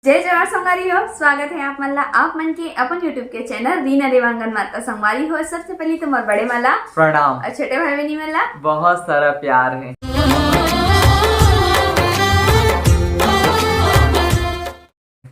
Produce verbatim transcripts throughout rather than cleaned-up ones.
जय जोहार संगवारी हो, स्वागत है आप मन ला आप मन के अपन YouTube के चैनल रीना देवांगन माता। संगवारी हो, सबसे पहली तो मोर बड़े मन ला प्रणाम। और छोटे भाई बहिनी मन ला बहुत सारा प्यार है।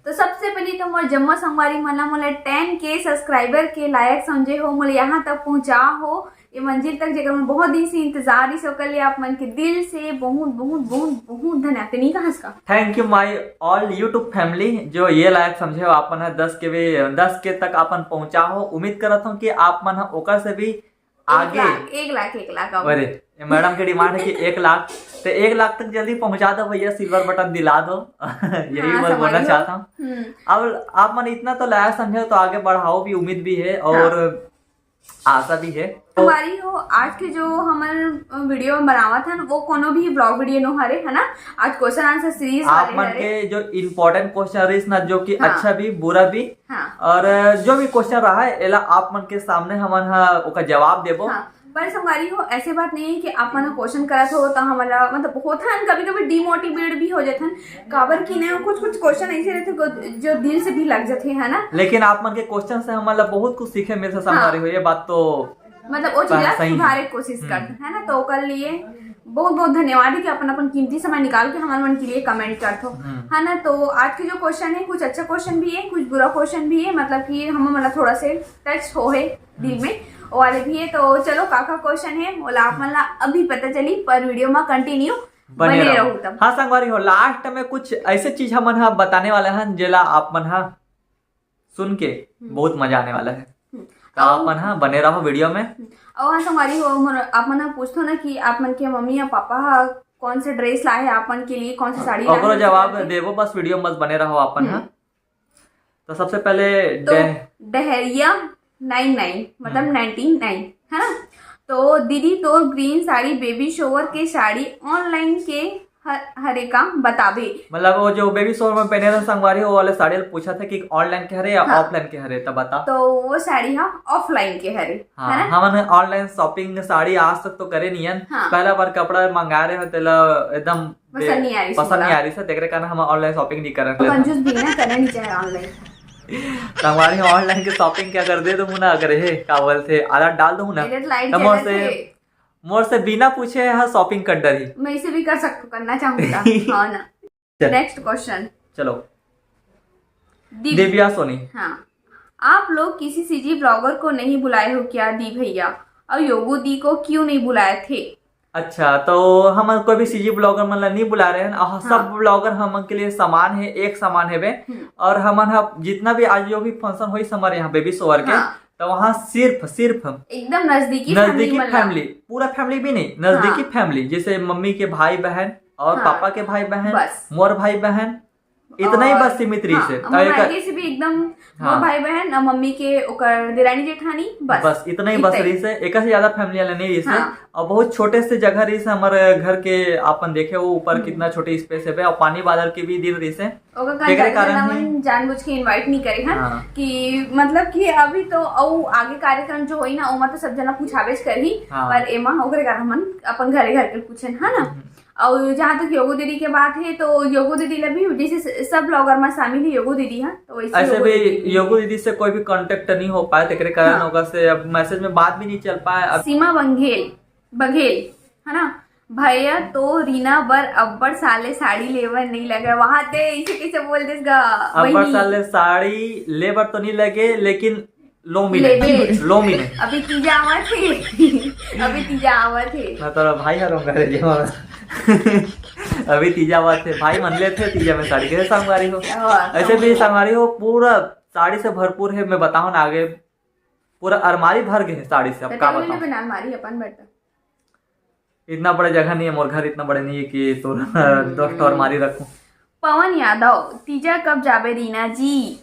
तो सबसे पहली तो मोर जम्मो संगवारी मन ला मोला टेन के सब्सक्राइबर के लायक समझे हो, मोला यहाँ तक पहुँचा हो, ये मंजिल तक, जेकर मैं बहुत दिन से इंतजार रहिस, ओकर लिए आप मन के दिल से बहुत, बहुत, बहुत, बहुत धन्यवाद। ते नहीं कहा इसका? Thank you my all YouTube family, जो ये लायक समझे हो आप मन ह दस के भी, दस के तक अपन पहुंचा हो। उम्मीद करत हूँ कि आप मन ह ओकर से भी एक आगे लाख, एक लाख, एक लाख आओ। अरे, ये मैडम के डिमांड है कि एक लाख, तो एक लाख तक जल्दी पहुंचा दो भैया, सिल्वर बटन दिला दो। यही हाँ, बस बोलना चाहता हूँ। हम्म। अब आप मन इतना तो लायक समझे हो, तो आगे बढ़ाओ भी, उम्मीद भी है। और हाँ। आशा भी है। तो संगवारी हो, आज के जो हमन वीडियो बनावत हन, वो कोनो भी ब्लॉग वीडियो नो हरे, है ना? आज क्वेश्चन आंसर सीरीज आप वाले मन हरे। के जो इंपॉर्टेंट क्वेश्चन रहिस ना, जो कि हाँ। अच्छा भी, बुरा भी, हाँ। और जो भी क्वेश्चन रहा है, एला आप मन के सामने हमन ह ओकर जवाब देबो। हाँ। पर संगवारी हो, ऐसे बात नहीं है कि आप मन क्वेश्चन करत हो तो हमला, मतलब, होत हन कभी-कभी डिमोटिवेट भी हो जात हन, काबर कि ना कुछ-कुछ क्वेश्चन ऐसे रहते जो दिल से भी लग जाते हैं, है ना? लेकिन आप मन के क्वेश्चन से हमन ला बहुत कुछ सीखे मिलथे संगवारी हो, ये बात तो मतलब वो चीज ला सही है। सुधारे के कोशिश हम्म। करते हैं ना, तो ओकर लिए बहुत बहुत धन्यवाद है कि अपन अपन कीमती समय निकाल के हमन मन के लिए कमेंट करथो, हम्म। है ना? तो आज के जो क्वेश्चन है, कुछ अच्छा क्वेश्चन भी है, कुछ बुरा क्वेश्चन भी है, मतलब कि हम मतलब थोड़ा से टच हो है दिल हम्म। में, वो वाले भी है। तो चलो, का का क्वेश्चन है, ओला आप मन ला अभी पता चली, पर वीडियो में कंटिन्यू बने बने रहो। रहो तब। हाँ संगवारी हो, लास्ट में कुछ ऐसे चीज हमन ह बताने वाला हन, जेला आप मन ह सुन के हम्म। बहुत मजा आने वाला है। हम्म। तो और आप मन ह बने रहो वीडियो में। हम्म। और हाँ संगवारी हो, मोर, आप मन ह पूछथो ना कि आप मन के मम्मी या पापा ह कौन से ड्रेस लाए हैं आप मन के लिए, कौन सी साड़ी लाए ओकरो हैं, जवाब ऐसे करके। देबो, बस वीडियो में बस बने रहो आप मन ह। हम्म। तो सबसे पहले तो डह- डहरिया नाइन नाइन, मतलब हम्म। नाइनटीन नाइन, है ना? तो दीदी, तोर ग्रीन साड़ी, बेबी शोवर के साड़ी ऑनलाइन के ह-, हरे का बताबे। मतलब वो जो बेबी शोवर में पहने रहे संगवारी, वो वाले साड़ी पूछा था कि ऑनलाइन के हरे या हाँ। ऑफलाइन के हरे, तब बता। तो वो साड़ी हा ऑफलाइन के हरे, हाँ, है ना? हमन ऑनलाइन शॉपिंग साड़ी आज तक तो करे नहीं हन। हाँ। पहला बार कपड़ा मंगा रहे हो, तेला एकदम पसंद बे-, नहीं आ रही पसंद नहीं आ रही से, तेकरे कारण हम ऑनलाइन शॉपिंग नहीं करन तो लेथन। कंजूस भी ना करना नहीं चाहे ऑनलाइन। संगवारी, ऑनलाइन के शॉपिंग क्या कर दे तुम ना, अगर हे का बोलथे, आदत डाल दो ना। मेरे तो लाइट तो मोर चलत से, है। मोर से बिना पूछे यहाँ शॉपिंग कर डरी। मैं इसे भी कर सकती हूँ, करना चाहूंगा। हाँ ना। चल। Next question. चलो। दिव्य। दिव्या सोनी। हाँ। आप लोग किसी सीजी ब्लॉगर को नहीं बुलाए हो क्या, दी भैया? और योगो दी को क्यों नहीं बुलाए थे? अच्छा, तो हम कोई भी सीजी ब्लॉगर मन ला नहीं बुला रहे हैं। और हाँ। सब ब्लॉगर हम के लिए समान है, एक समान है बे। हम्म। और हमन ह जितना भी आज जो भी फंक्शन होइस हमारे यहाँ बेबी शोवर के, हाँ। तो वहाँ सिर्फ, सिर्फ एकदम नजदीकी नजदीकी फैमिली मन ला। फैमिली, पूरा फैमिली भी नहीं, नजदीकी हाँ। फैमिली, जैसे मम्मी के भाई बहन और हाँ। पापा के भाई बहन, बस। मोर भाई बहन, इतना ही और बस सीमित रहिस हाँ, हे। हम और एक आगे से भी एकदम हाँ। मोर भाई बहन और मम्मी के ओकर देरानी जेठानी, बस। बस इतना ही बस इतना ही। रहिस हे, एकर से ज्यादा फैमिली वाला नहीं रहिस हे। हाँ। और बहुत छोटे से जगह रहिस हे, हमारे घर के अपन देखे वो ऊपर हम्म। कितना छोटे स्पेस है बे, और पानी बादल के भी दिन रहिस हे। ओकर कारण तेकरे ज्यादा कारण जना ही मन जानबूझ के इनवाइट नहीं करे हन हाँ। कि मतलब कि अभी तो अउ आगे कार्यक्रम जो होई ना, ओमा तो सब जना पूछाबेच करही, हाँ। पर एमा ओकरे कारण हमन अपन घरे घर के पूछन, है ना? हम्म। और जहाँ तक योगो दीदी के बात है, तो योगो दीदी ला भी जैसे स-, सब ब्लॉगर में शामिल है योगो दीदी, हाँ, तो वैसे ऐसे योगो भी दीदी भी योगो है। दीदी से कोई भी कांटेक्ट नहीं हो पाए, तेकरे कारण हाँ। ओकर से अब मैसेज में बात भी नहीं चल पाए। अब सीमा बंघेल, बघेल, है ना? भैया तो रीना बर अब्बड़ साले साड़ी लेवर नहीं लगे, वहां ते इसे कैसे बोल देस गा, अब्बड़ बहिनी? साले साड़ी लेबर तो नहीं लगे, लेकिन लोमी ने, लेबे। लोमी ने। अभी तीजा आवत हे। अभी तीजा आवत हे। मैं तोरा भाई हरों करे जे वाला। अभी तीजा आवत हे, भाई मन लेथे तीजा में साड़ी के संगवारी हो। क्या बात ऐसे है? भी संगवारी हो, पूरा साड़ी से भरपूर है, मैं बताऊं ना आगे, पूरा अलमारी भर गए है साड़ी से। अब तो का टेबल में बताऊं? बना अलमारी अपन बैठ। इतना बड़ा जगह नहीं है, मोर घर इतना बड़े नहीं है कि तो हम्म। दस ठो अलमारी रखूं। पवन यादव, तीजा कब जाबे रीना जी?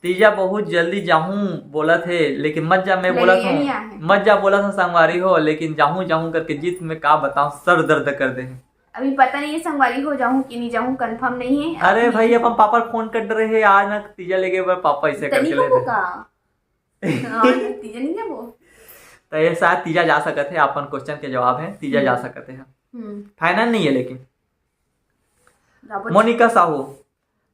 तीजा बहुत जल्दी जाहूं बोलत हे, लेकिन मत जा, मैं बोलत हूं, मत जा बोलत हूं संगवारी हो, लेकिन जाहूं जाहूं करके जिद में का बताऊं, सर दर्द कर दे हे। अभी पता नहीं है संगवारी हो जाहूं कि नहीं जाहूं, कंफर्म नहीं है। अरे भाई, अपन पापा फोन कर रहे हैं आज ना तीजा लेके, पर पापा इसे करके ले रहे। का? हाँ, तीजा नहीं जाबो। तो ये शायद तीजा जा सकत है, अपन क्वेश्चन के जवाब है, तीजा जा सकत है। हम्म। फाइनल नहीं है लेकिन। मोनिका साहू,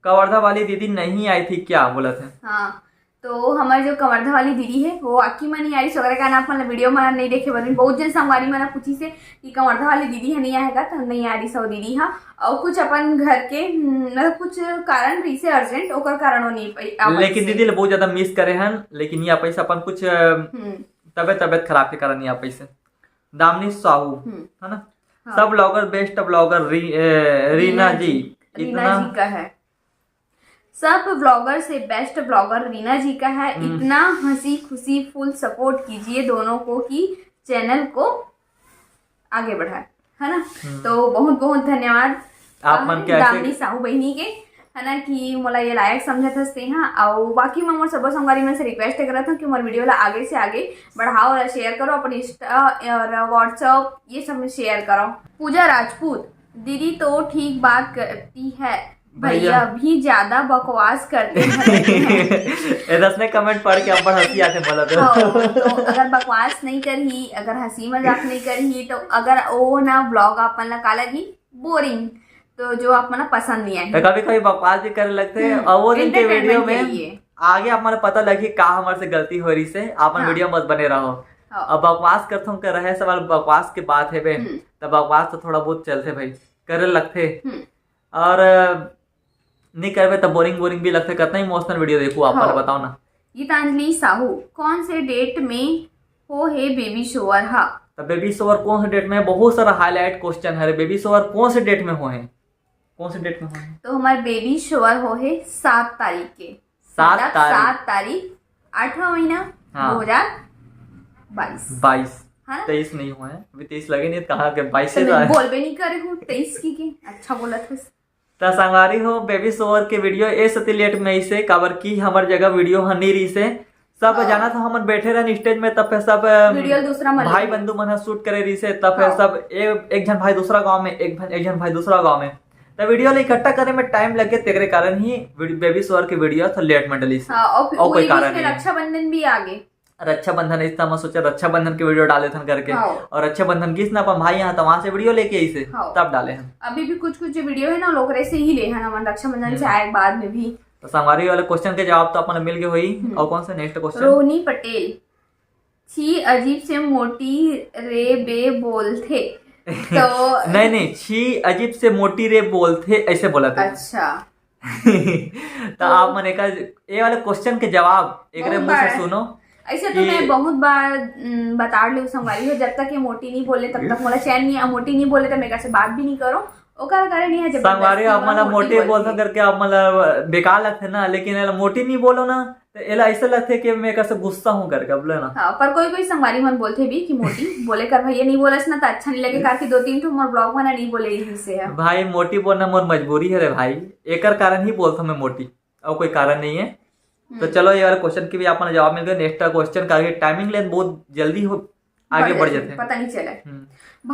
कवर्धा वाली दीदी नहीं आई थी क्या, बोलत हे। हाँ, तो हमर जो कवर्धा वाली दीदी हे, वो आकी मन ही आई, सो ओकरे कारण आप मन ला वीडियो में नहीं देखे बर, बहुत जन संगवारी मन पूछिस हे कि कवर्धा वाली दीदी हे नहीं आए हे का, तो नहीं आ रही सो दीदी। हाँ, और कुछ अपन घर के, हम्म, मतलब कुछ कारण रहिसे urgent, ओकर कारण वो नहीं पाई, आ पाई लेकिन से। दीदी ले बहुत ज्यादा मिस करे हन, लेकिन ये पैसा अपन कुछ, अ, हम्म। तबियत, तबियत खराब के कारण नहीं आ पाई से। दामिनी साहू, हम्म। है ना? हाँ। सब vlogger best vlogger री-, ए, रीना रीना जी, जी, रीना इतना जी का है। सब vlogger से best vlogger रीना जी का है। हम्म। इतना हंसी खुशी full support कीजिए दोनों को कि channel को आगे बढ़ाए, है ना? हम्म। तो बहुत बहुत धन्यवाद आप मन के ऐसे दामिनी साहू बहिनी के, है ना, कि मोला ये लायक समझत हस तेहा। अउ बाकी मैं मोर सबो संगवारी मन से request करत हूँ कि मोर वीडियो ला आगे से आगे बढ़ाओ और share करो, अपन Insta और WhatsApp ये सब में share करो। पूजा राजपूत, दीदी तो ठीक बात करती है, भैया। भैया भी ज्यादा बकवास करते हैं। ए, दस ने comment पढ़ के अब्बड़ हंसी आथे मोला तो। हाँ, तो अगर बकवास नहीं करही, अगर हंसी मजाक नहीं करही, तो अगर वो ना vlog आप मन ला का लगी, boring, तो जो आप मन ला पसंद नहीं आए। तो कभी-कभी बकवास भी करे लगथे, हम्म, और वो दिन के entertainment video के में लिए। आगे आप मन ला पता लगही का हमर से गलती हो रही से, आप मन हाँ। वीडियो मत बने रहो। हाँ। अब बकवास करथों के रहे सवाल बकवास के बात हे बे, हम्म। तब बकवास तो थोड़ा बहुत चलथे भाई, करे लगथे। हम्म। और, अ, नहीं करबे त boring boring भी लगथे। कितना emotional video देखू आप मन, हाँ। बताओ ना। गीतांजलि साहू, कौन से date में हो हे baby shower हा? त baby shower कौन से date में? बहुत सारा highlight question है रे। Baby shower कौन से date में हो हे? कौन से date में हो हे? तो हमारे baby shower हो हे सात तारीख के। सात मतलब तारीख। सात तारीख, आठवां महीना, हाँ। दो हजार बाईस। बाईस। है ना? तेईस नहीं हुआ है, अभी तेईस लगे नहीं, कहाँ के बाईस तो से मैं तो है। बोलबे नहीं करे हूँ, तेईस की, की? अच्छा बोला था। त संगवारी हो, baby shower के video ए सती late में आइसे, काबर कि हमर जगह video ह नहीं रहिसे। सब हाँ। जाना था, हमन बैठे रहन stage में, तब फिर सब, अम, video दूसरा मन भाई लगे। बंधु मन ह shoot करे रहिसे, तब फिर हाँ। सब ए-, एक झन भाई दूसरा गांव में, एक भन-, एक झन भाई दूसरा गांव में, त video ल इकट्ठा करे में time लगे, तेकरे कारण ही वीड-, baby shower के video थोड़ा late में डलिस। हाँ, और फिर और कोई उही बीच कारण में नहीं। रक्षाबंधन भी आ गे। रक्षाबंधन, इस तरह मैं सोचा रक्षाबंधन के video डाले थन करके। हाँ। और रक्षाबंधन किस ना अपन भाई यहाँ त वहाँ से video लेके आई से, हाँ। तब डाले हन। अभी भी कुछ कुछ जो video है ना, लोग रे से ही ले है ना, मन रक्षाबंधन से हम्म। आए बाद में भी। तो संगवारी वाले question के जवाब तो अपन मिल गए हुई। हम्म। और कौन सा next question? रोहिणी पटेल, छी अजीब से मोटी रे बे बोलथे। तो नहीं, नहीं, छी अजीब से मोटी रे बोलथे, ऐसे बोला था। अच्छा। तो आप मन एकर, ये वाले question के जवाब एकरे बहुत मुंह से बार। सुनो ऐसे तो कि मैं बहुत बार, उम, बता ले संगवारी हो, जब तक ये मोटी नहीं बोले, तब तक मोला चैन नहीं, मोटी नहीं बोले, तो मैं एकर से बात भी नहीं करो। ओकर कारण ये है, जबरदस्ती संगवारी, आप मन मोटी मोटी बोलथन बोलथे। करके आप मन ला बेकार लगथे ना, लेकिन एला मोटी नहीं बोलो ना, तो एला ऐसे लगथे कि मैं एकर से गुस्सा हूँ करके, बोले ना। हाँ, पर कोई कोई संगवारी मन बोलथे भी कि मोटी बोले कर भैया, नहीं बोलस ना तो अच्छा नहीं लगे, काहे कि दो तीन ठो मोर vlog में ना नहीं बोले यही से है। भाई, मोटी बोलना मोर मजबूरी है रे भाई, एकर कारण ही बोलथो मैं मोटी, और कोई कारण नहीं है। तो हम्म। चलो, ये वाले question के भी आप मन ला जवाब मिल गए। Next question, काहे timing लेन बहुत जल्दी हो, आगे बढ़ बढ़ जाथे, जाथे। पता नहीं चले। हम्म।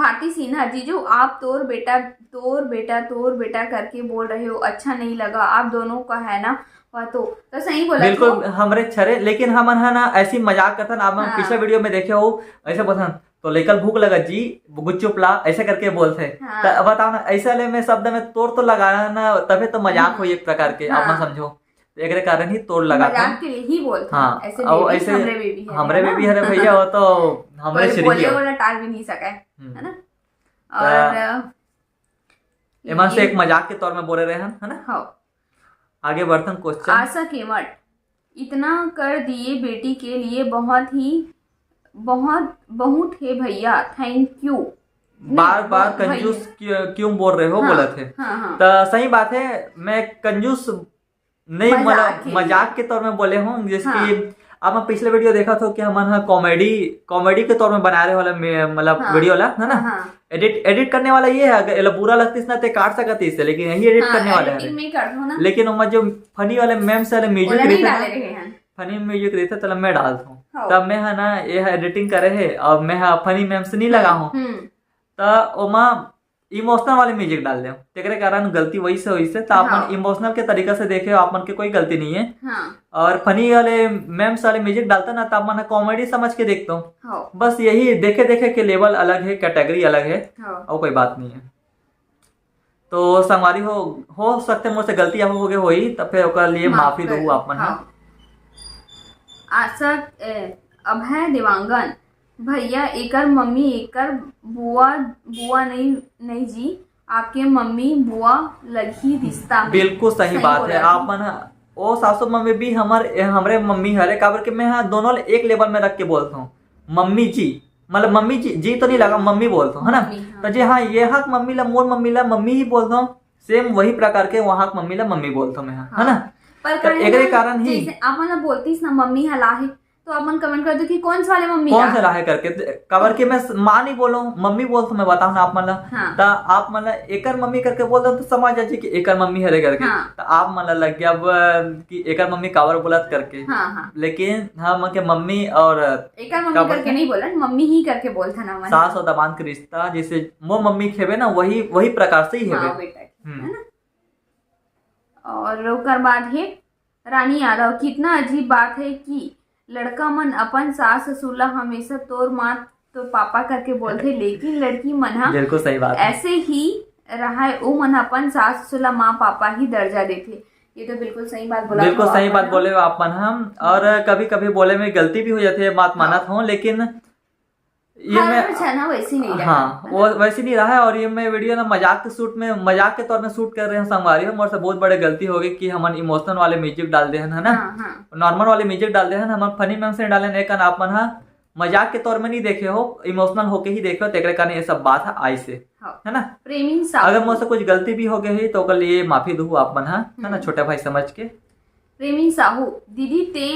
भारती सिन्हा, जीजू आप तोर बेटा, तोर बेटा, तोर बेटा करके बोल रहे हो, अच्छा नहीं लगा, आप दोनों का है ना, वह तो, तो सही बोला बिल्कुल तो। हमरे छरे, लेकिन हमन ह ना ऐसी मजाक करथन, आप मन हाँ। पिछला video में देखे हो, ऐसे बोलथन, "तो लेकर भूख लगा जी, गुपचुप ला", ऐसे करके बोलथे। हाँ। त बताओ ना, ऐसे वाले में शब्द में तोर तो लगाना ना, तभी तो मजाक हम्म। होई एक प्रकार के, आप मन हाँ। समझो। एकरे कारण ही तोर लगा मजाक था। के लिए ही बोलते हैं। हाँ, ऐसे और baby ऐसे हमरे baby है, हमरे है ना? Baby हरे भैया, वो तो हमरे कोई श्री बोले हो। वाला टाल भी नहीं सके, हम्म। है ना? त और, अ, एमा से ये एक मजाक के तौर में बोले रहे हम, है ना? हाँ। आगे बढ़थन question। आशा केमट, इतना कर दिए बेटी के लिए, बहुत ही, बहुत, बहुत है भैया, thank you। बार नहीं, बार बहुत कंजूस भैया। क्यों, क्यों बोल रहे हो, हाँ, बोलत हे। हाँ, हाँ। त सही बात है, मैं कंजूस नहीं, मजाक मतलब, के लिए। मजाक के तौर में बोले हूँ, जैसे हाँ। कि अब मैं पिछले video देखा था कि हमन हा comedy, comedy के तौर में बना रहे वाला मे-, मतलब, हाँ। Video ला, है ना? हाँ, हाँ। Edit, edit करने वाला ये है, अगर एला बुरा लगतीस ना, ते काट सकतीस, लेकिन यही edit हाँ, करने वाला है। Editing में ही कर दो ना। लेकिन ओमा जो funny वाले memes वाले music ओला नहीं रहिथे ना, डाले रहे हैं। Funny music रहिथे, तेला मैं डालत हूँ। हाँ। तब मैं है ना, ये है editing करे है, अब मैं हा funny memes नहीं लगा हूँ। हम्म। त ओमा emotional वाले music डाल देव, तेकरे कारण गलती वही से होइस हे। त आप मन हाँ। Emotional के तरीका से देखे हो, आप मन के कोई गलती नहीं है। हाँ। और funny वाले memes वाले music डालता ना, त आप मन comedy समझ के देखता हूँ। हाँ। बस यही देखे देखे के level अलग है, category अलग है, हाँ। और कोई बात नहीं है। तो संगवारी हो, हो सकथे मोर से गलती हो गे होही, त फेर ओकर लिए माफ माफी कर दहू दो। आप मन ह। हाँ। आशा, ए, अभय देवांगन, भैया एकर मम्मी एकर बुआ, बुआ नहीं, नहीं जी, आपके मम्मी बुआ लगही रिश्ता में। बिल्कुल सही सही बात बोला है। जी। आप मन ह, ओ सासू मम्मी भी हमर, ए, हमरे मम्मी हरे, काबर के मैं ह दोनों ल एक लेवल में रख के बोलत हूँ, मम्मी जी, मतलब मम्मी जी, जी तो नहीं लगा, मम्मी बोलत हूँ, है ना? मम्मी, हाँ। तो जी हाँ, ये हक मम्मी ला, मोर मम्मी ला मम्मी ही बोलत हूँ, सेम वही प्रकार के वहाँ के मम्मी ला मम्मी बोलत हूँ मैं ह, है ना? हाँ। पर तो काहे एकरे ना, कारण ही जैसे आप मन ला बोलतीस ना, मम्मी ह लाहे, तो आप मन कमेंट कर दो कि कौन से वाले मम्मी कौन ला से लाहे करके, त-, काबर के मैं स-, माँ नहीं बोलूँ, मम्मी बोलत हूँ मैं, बताओ ना आप मन ला। हाँ। त आप मन ला एकर मम्मी करके बोल दो तो समझ आ जाए कि एकर मम्मी हरे करके। हाँ। त आप मन ला लग गया अब कि एकर मम्मी काबर बोलत करके। हाँ, हाँ। लेकिन हम के मम्मी और एकर मम्मी काबर करके के? नहीं बोलन, मम्मी ही करके बोलथन हमन। सास और दामाद के रिश्ता जैसे मोर मम्मी के हेबे ना, वही, वही प्रकार से ही हेबे। हाँ, बेटा, हम्म। है ना? और ओकर बाद हे रानी यादव, कितना अजीब बात है कि लड़का मन अपन सास ससुर ला हमेशा तोर माँ तो पापा करके बोलथे, लेकिन लड़की मन ह बिल्कुल सही बात है। ऐसे ही रहाय, ओ मन अपन सास ससुर ला माँ पापा ही दर्जा देथे। ये तो बिल्कुल सही बात बोला बिल्कुल हो सही आप बात मन। बोले हो आप मन हम, और कभी कभी बोले में गलती भी हो जाती है, बात हाँ। मानत हूँ, लेकिन ये हर मैं बार छना वैसे नहीं रहा, हाँ, है वो ना? वैसे नहीं रहा है। और ये मैं वीडियो ना मजाक के शूट में, मजाक के तौर में शूट कर रहे हैं संगवारी हो, मोर से बहुत बड़े गलती हो गई कि हमन इमोशनल वाले म्यूजिक डाल दे हन, है ना? हाँ, हाँ। नॉर्मल वाले म्यूजिक डाल दे हन, हमन फनी में से डाले नहीं, कन आप मन हा मजाक के तौर में नहीं देखे हो, इमोशनल होके ही देखे हो, तेकरे कारण ये सब बात है आई से, हाँ। है ना? प्रेमी साहू। अगर मोर से कुछ गलती भी हो गई है तो ओकर लिए माफी दू आप मन हा, है ना, हम्म। छोटा भाई समझ के। प्रेमी साहू, दीदी ते,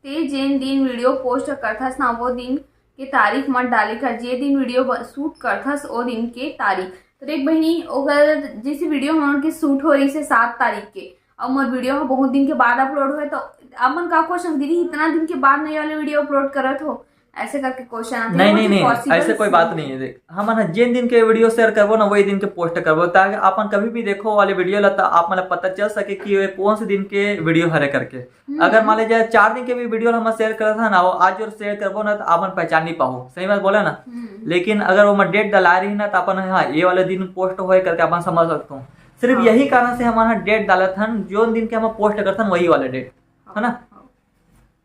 ते जेन दिन वीडियो पोस्ट करथस ना, वो दिन के तारीख मत डाले कर, जे दिन वीडियो ब-, शूट करथस ओ दिन के तारीख। तो देख बहिनी, ओकर जैसे वीडियो हमन के शूट हो रही से सात तारीख के, और मोर वीडियो ह बहुत दिन के बाद अपलोड हुए, तो आप मन का क्वेश्चन, दीदी इतना दिन के बाद नई वाले वीडियो अपलोड करत हो, ऐसे करके क्वेश्चन आते हैं, नहीं, वो नहीं, भी नहीं, पॉसिबल ऐसे कोई नहीं बात है। नहीं है। देख, हमन ह जेन दिन के वीडियो शेयर करबो ना, वही दिन के पोस्ट करबो, ताकि आप मन कभी भी देखो वाले वीडियो ला, तो आप मन ला पता चल सके कि ये कौन से दिन के वीडियो हरे करके। हम्म। अगर मान लीजिए चार दिन के भी वीडियो ला हम शेयर करत हन ना, वो आज और शेयर करबो ना, तो आप मन पहचान नहीं पाओ, सही बात बोले ना। हम्म। लेकिन अगर वो डेट डला रही ना, तो अपन हाँ, ये वाले दिन पोस्ट होए करके अपन समझ सकते हो। सिर्फ हाँ। यही कारण से हमन ह डेट डालत हन, जोन दिन के हम पोस्ट करत हन, वही वाला डेट, है ना? हाँ।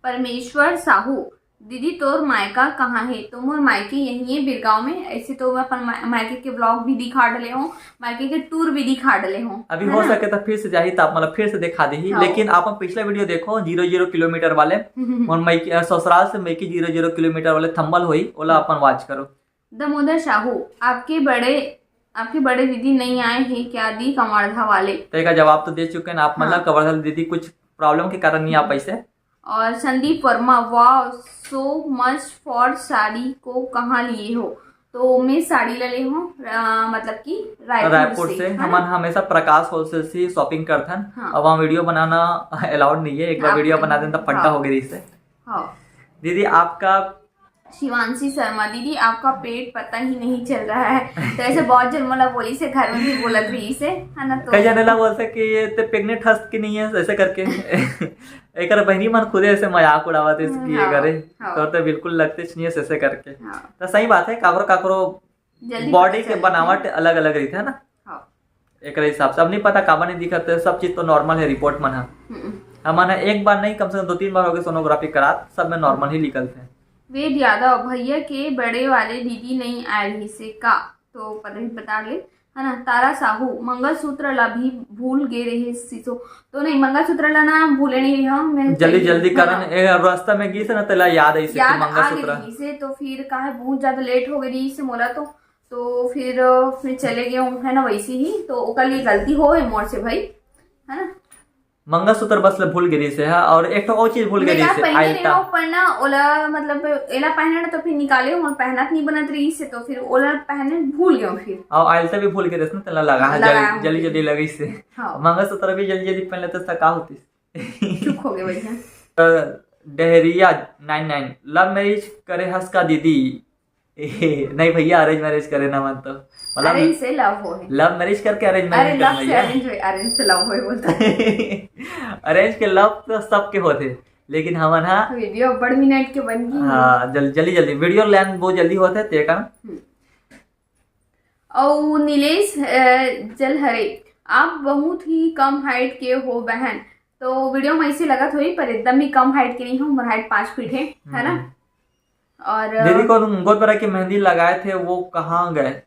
परमेश्वर साहू, दीदी तोर मायका कहाँ हे? तो मोर मायके यही है बिरगांव में। ऐसे तो मैं अपन मा-, मायके के व्लॉग भी दिखा डले हूँ, मायके के टूर भी दिखा डले हूँ, अभी है हो ना? सके तो फिर से जाही तो आप मतलब फिर से दिखा देही। हाँ। लेकिन आप पिछला वीडियो देखो जीरो जीरो किलोमीटर वाले, हम्म। और मायके, अ, ससुराल से मायके जीरो जीरो किलोमीटर वाले थंबल होई, ओला अपन वॉच करो। दामोदर साहू, आपके बड़े, आपके बड़े दीदी नहीं आए हैं क्या दी कवर्धा वाले? तो एक जवाब तो दे चुके हैं आप, मतलब हाँ। कवर्धा दीदी कुछ प्रॉब्लम के कारण नहीं आ पाई से। और Sandeep Verma, wow, so much for sari को कहाँ लिए हो? तो मैं साड़ी ले ले हूँ, अ, मतलब कि रायपुर रायपुर से, से, है ना? हमन हमेशा प्रकाश होलसेल से शॉपिंग करथन। हाँ। अब वहाँ वीडियो बनाना अलाउड नहीं है, एक बार आप वीडियो बना दें तो फट्टा हाँ। हो गई से। हाँ। दीदी आपका शिवांशी शर्मा, दीदी आपका पेट पता ही नहीं चल रहा है। तो ऐसे बहुत जन मोला बोली से, घर में भी बोलत रही से, है ना? तो कई जने ला बोलते कि ये ते प्रेग्नेंट हस कि नहीं है, ऐसे करके। एकर बहिनी मन खुदे ऐसे मजाक उड़ावत है इसकी, हाँ, ये करे। हाँ। तो, तो बिल्कुल लगते नहीं है ऐसे करके। हाँ। तो सही बात है, काकरो काकरो जल्दी बॉडी पता के चले। बनावट अलग अलग रही है ना। हाँ। एकरे हिसाब से अब नहीं पता काबर नहीं दिखत है, सब चीज तो नॉर्मल है, रिपोर्ट मन है। हम्म। हमन ह एक बार नहीं, कम से कम दो तीन बार हो गए सोनोग्राफी करात, सब में नॉर्मल ही निकलते हैं। वेद यादव, भैया के बड़े वाले दीदी नहीं आए रही से का? तो पता ही बता ले, है ना? तारा साहू, मंगलसूत्र ला भी भूल गे रहे सीसो। तो नहीं, मंगलसूत्र ला ना भूले नहीं रहे हम, मैं जल्दी, सही जल्दी है ना? कारण ए, रास्ता में गिस ना, तेला याद आई से कि याद आ मंगलसूत्र। गई से, तो फिर काहे बहुत ज्यादा लेट हो गई से मोला तो, तो फिर, फिर चले गए हूँ, है ना? वैसे ही तो ओकर लिए गलती हो है मोर से भाई, है ना? मंगलसूत्र बस ले भूल गिरी से है, और एक ठो और चीज भूल गिरी से, पहने आइल्ता। रहे हो, पर ना ओला, मतलब, एला पहने ना तो फिर निकाले हूँ, पहनत नहीं बनत रही से, तो फिर ओला पहने भूल गए हूँ फिर। और आइल्ता भी भूल गिरी से ना, तेला लगा है, लगा जल-, है जल्दी, फिर। जल्दी लगी से। हाँ। मंगलसूत्र भी जल्दी जल्दी पहन लेते, तो का होती? चुप हो गए भैया। अ, डहरिया नाइन नाइन, लव मैरिज करे हस का दीदी? ए, नहीं भैया, अरेंज मैरिज करे ना मन तो, मतलब, अरेंज से लव हो है। लव मैरिज करके अरेंज मैरिज अरे, लव करना से है। अरेंज होए, अरेंज से लव होए बोलता। अरेंज के लव तो सबके होते, लेकिन हमन हा वीडियो बड़ मिनट के बन गई। हाँ, जल-, जल्दी, जल्दी वीडियो लाइन बहुत जल्दी होते, ते कारण। हम्म। अउ नीलेश अ, जलहरे, आप बहुत ही कम हाइट के हो बहन। तो वीडियो में ऐसे लगत होई, पर एकदम भी कम हाइट के नहीं हो, मोर हाइट पाँच फीट है, है ना? हम्म। और अ, दीदी को तुम गोद भराई की मेहंदी लगाए थे, वो कहाँ गए?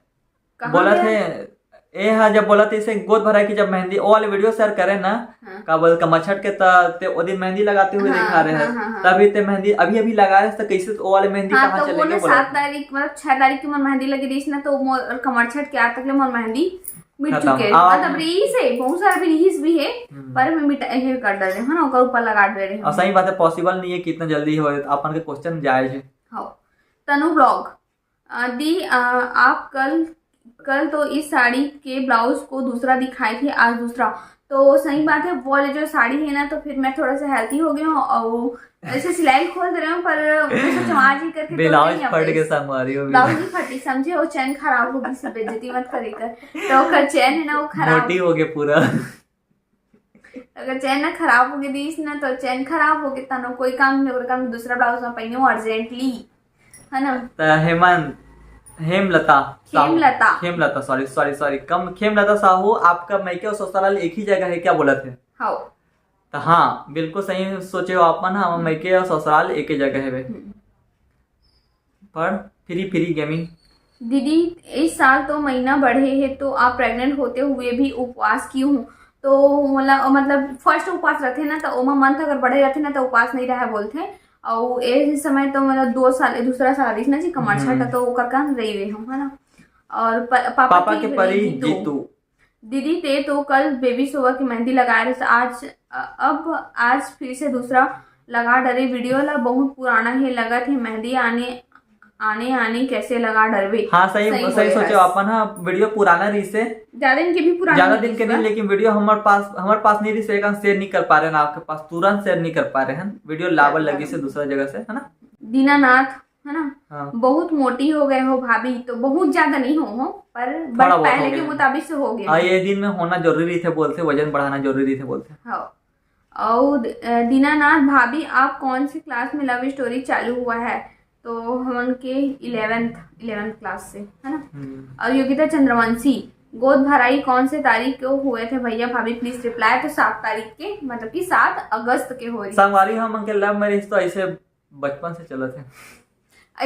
कहाँ बोला गया? थे ए हाँ, जब बोला थे इसे गोद भराई की जब मेहंदी, वो वाले वीडियो शेयर करे ना, हाँ। का बोल कमरछठ के त-, ते वो दिन मेहंदी लगाते हुए हाँ, दिखा रहे हाँ, हैं। हाँ, हाँ। तभी ते मेहंदी अभी अभी लगा रहे, तो कैसे वो वाले मेहंदी हाँ, कहाँ तो चले वो गए ना बोला सात था। तारीख, मतलब छह तारीख की मोर मेहंदी लगी रही ना, तो मोर कमरछठ के आज तक ले मोर मेहंदी मिट खत्म। चुके हैं। अब मतलब रहीस है, बहुत सारा भी रहीस भी है, हम्म। पर मैं मिटा ये कर दे रहे हूँ ना, ओकर ऊपर लगा दे रहे हूँ। और सही बात है, पॉसिबल नहीं है कि इतना जल्दी हो, अपन के क्वेश्चन जायज है। हाँ। तनु ब्लॉग, अ, दी, अ, आप कल, कल तो इस साड़ी के ब्लाउज को दूसरा दिखाए थे, आज दूसरा। तो सही बात है, वो वाले जो साड़ी है ना, तो फिर मैं थोड़ा सा हेल्थी हो गई हूँ और ऐसे सिलाई खोल दे रही हूँ, पर मैं सोचा आज ही करके तो ब्लाउज नहीं, अब फट के इस संगवारी हो गई। ब्लाउज नहीं फटी, समझे, वो चेन खराब होगी, से बेइज्जती मत करे कर। तो ओकर चेन है ना, वो खराब मोटी हो गया पूरा। अगर चेन ना खराब हो गई दीस ना, तो चेन खराब हो गई, तनो कोई काम नहीं, ओकर काम दूसरा ब्लाउज में पहने हो अर्जेंटली, है ना? त Hemant, Hemlata Sahu, Khemlata. Khemlata, sorry, sorry, sorry, कम, खेमलता साहू, आपका मायके और ससुराल एक ही जगह है क्या बोला थे? हाँ। तो हाँ, बिल्कुल सही सोचे हो आप मन, हाँ, हमारे मायके और ससुराल एक ही जगह है बे। हम्म। पर फ्री फ्री गेमिंग। दीदी, इस साल तो महीना बढ़े है, तो आप प्रेग्नेंट होते हुए भी उपवास क्यों हो? तो मोला, मतलब, फर्स्ट उपवास रहते ना, तो ओमा मंथ अगर बढ़े रहते ना, तो उपवास नहीं रहा बोलते। और ए समय तो, मतलब, दो साल, दूसरा साल रहीस ना जी, कमरछठ, हम्म। तो ओकर कारण रही हुए हम, है ना? और प-, पापा पापा की के परी परी जीतू। जीतू। दीदी, ते तो कल बेबी शॉवर की मेहंदी लगा रहे थे, आज, अ, अब आज फिर से दूसरा लगा डरे। वीडियो ला बहुत पुराना है लगत है, मेहंदी आने, आने, आने कैसे लगा डरबे। हाँ, सही, सही सही बोले सोचे हस। अपन, हाँ, वीडियो पुराना रही से। ज्यादा दिन के भी पुराना ज्यादा नहीं दिन के रहिस नहीं, बा। लेकिन वीडियो हमारे पास, हमारे पास नहीं रही से, शेयर नहीं कर पा रहे ना आपके पास, तुरंत शेयर नहीं कर पा रहे हैं। वीडियो लावल लगी से दूसरा जगह से, है ना? दीनानाथ, है ना? हाँ। बहुत मोटी हो गए हो भाभी, तो बहुत ज्यादा नहीं हो, हो, पर थोड़ा बहुत पहले हो के गए। मुताबिक से हो गए हाँ, हो। ये दिन में होना जरूरी थे बोलते, वजन बढ़ाना जरूरी थे बोलते। हाँ। और, अ, दीनानाथ भाभी, आप कौन सी क्लास में लव स्टोरी चालू हुआ है? तो हमन के इलेवेंथ, इलेवेंथ क्लास से, है ना? हम्म। और योगिता चंद्रवंशी, गोद भराई कौन से तारीख को हुए थे भैया भाभी, प्लीज रिप्लाई। तो सात तारीख के, मतलब कि सात अगस्त के हो रही। संगवारी, हमन के लव मैरिज तो ऐसे बचपन से चलत है।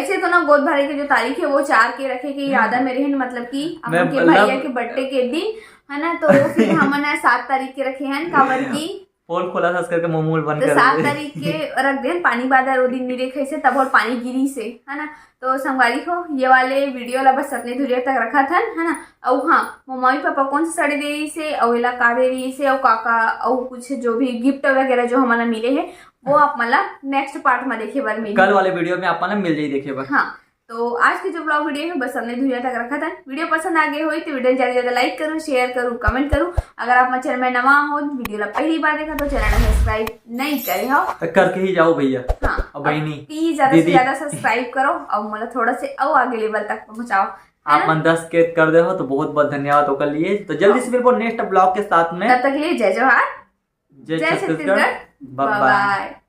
ऐसे तो ना, गोद भराई के जो तारीख है, वो चार के रखे के इरादा में रहे, मतलब कि मैं अपन के मतलब भैया के बर्थडे के दिन, है ना, तो फिर हमन ह सात तारीख के रखे हैं, काबर की पोल खोला था करके मुंह मुंह बंद तो कर सात दे। तारीख के रख देन, पानी बादर वो दिन नहीं रखे से, तब और पानी गिरी से, है ना। तो संगवारी हो, ये वाले वीडियो ला बस अपने धुरिया तक रखा था, है ना। और हाँ, मम्मी पापा कौन सी साड़ी दे रही से, और एला का दे रही से, और काका, और कुछ जो भी गिफ्ट वगैरह जो हमारा मिले है, वो आप मन ला नेक्स्ट पार्ट में देखे बर मिलही। कल वाले वीडियो में आप मन ला मिल जाई देखे बर। हाँ, तो आज के जो ब्लॉग वीडियो है, बस हमने धुरिया तक रखा था। वीडियो पसंद आ गए होई तो वीडियो ज्यादा से ज्यादा लाइक करो, शेयर करो, कमेंट करो। अगर आप हमारे चैनल में नवा हो, वीडियो ला पहली बार देखा तो चैनल ला सब्सक्राइब नहीं करे हो तो करके ही जाओ भैया। हाँ, और बहनी, प्लीज ज्यादा से दीदी। ज्यादा सब्सक्राइब करो और मतलब थोड़ा से और आगे लेवल तक पहुंचाओ, है आप ना? मन दस के कर दे हो तो बहुत बहुत धन्यवाद ओकर लिए। तो जल्दी से मिलबो नेक्स्ट ब्लॉग के साथ में। तब तक के लिए जय जोहार, जय जय छत्तीसगढ़, छत्तीसगढ़, बाय बाय। बाय।